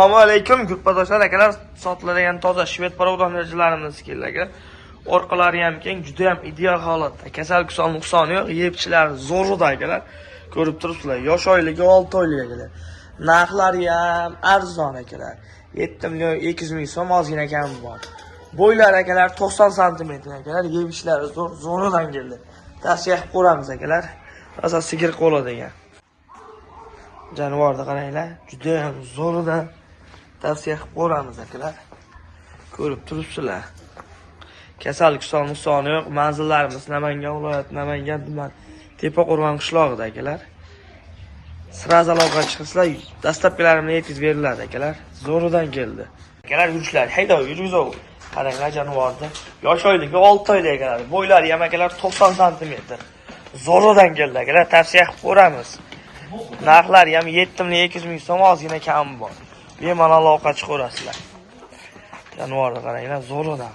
Assalomu alaykum, gruppadoshlar, akalar. Sotiladigan toza shved порода larimiz keldi, akalar. Orqalari ham keng, juda ham ideal holatda. Kasal kusal nuqsoni yo'q, yeb-ichishlari zo'rida, akalar. Ko'rib turibsizlar, yosh oyligi 6 oylik, akalar. Narxlari ham arzon, akalar. 7 million 200 ming so'm, ozgina kami bor. Bo'ylari, akalar, 90 santimetr, akalar, yeb-ichishlari zo'r, zo'ridan keldi. Tavsiya qilib ko'ramiz, akalar. Rosa sigir qo'li degan. Jonivorni qaranglar, juda ham zo'ridan, tavsiya qilib ko'ramiz, akalar. Ko'rib turibsizlar. Kasal kusal nuqsoni yo'q. Manzillarimiz Namangan viloyati, Namangan tuman, Tepaqo'rg'on qishlog'ida, akalar. Сразу aloqa chiqsizlar, доставка larimni yetkazib beriladi, akalar. Zo'ridan keldi. Akalar, yurishlar, haydov yurgizov. Qaranglar jonivorni. Yosh oyligi 6 oylik, akalar. Bo'ylari ham, akalar, 90 santimetr. Zo'ridan keldi, akalar. Tavsiya qilib ko'ramiz. Narxlari ham 7 million 200 ming so'm, ozgina kami bor. Bemalol aloqa chiqaverasizlar. Jonivorni qaranglar, zo'ridan.